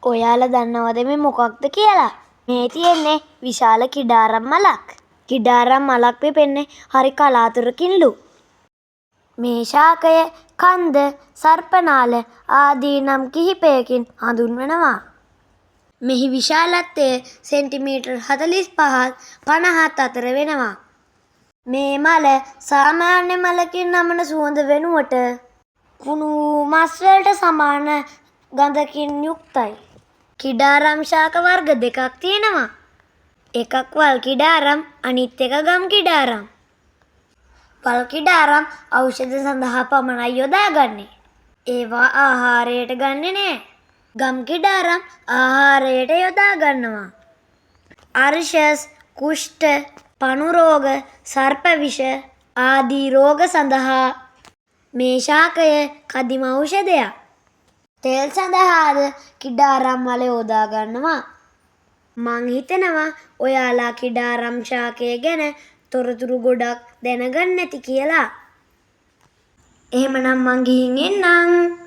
ඔයාලා දන්නවද මේ මොකක්ද කියලා? මේ තියෙන්නේ විශාල කිඩාරම් මලක්. කිඩාරම් මලක් පිපෙන්නේ හරි කලාතුරකින්ලු. මේ ශාකය කන්ද, සර්පනාල ආදී නම් කිහිපයකින් හඳුන්වනවා. මෙහි විශාලත්වය සෙන්ටිමීටර් 45ත් 50ත් අතර වෙනවා. මේ මල සාමාන්‍ය මලකින් නමන සුවඳ වෙනුවට කුණු වූ මස් වලට සමාන ගඳකින් යුක්තයි. කිඩාරම් ශාක වර්ග දෙකක් තියෙනවා. එකක් වල් කිඩාරම්, අනිත් එක ගම් කිඩාරම්. වල් කිඩාරම් ඖෂධ සඳහා පමණයි යොදාගන්නේ. ඒවා ආහාරයට ගන්නෙ නෑ. ගම් කිඩාරම් ආහාරයට යොදා ගන්නවා. අර්ශස්, කුෂ්ඨ, පණු රෝග, සර්ප විෂ ආදී රෝග සඳහා මේ ශාකය කදිම ඖෂධයක්. තෙල් සඳහාද කිඩාරම් මල යොදා ගන්නවා. මං හිතනවා ඔයාලා කිඩාරම් ශාකය ගැන තොරතුරු ගොඩක් දැනගන්න ඇති කියලා. එහෙමනම් මං ගිහින් එන්නම්.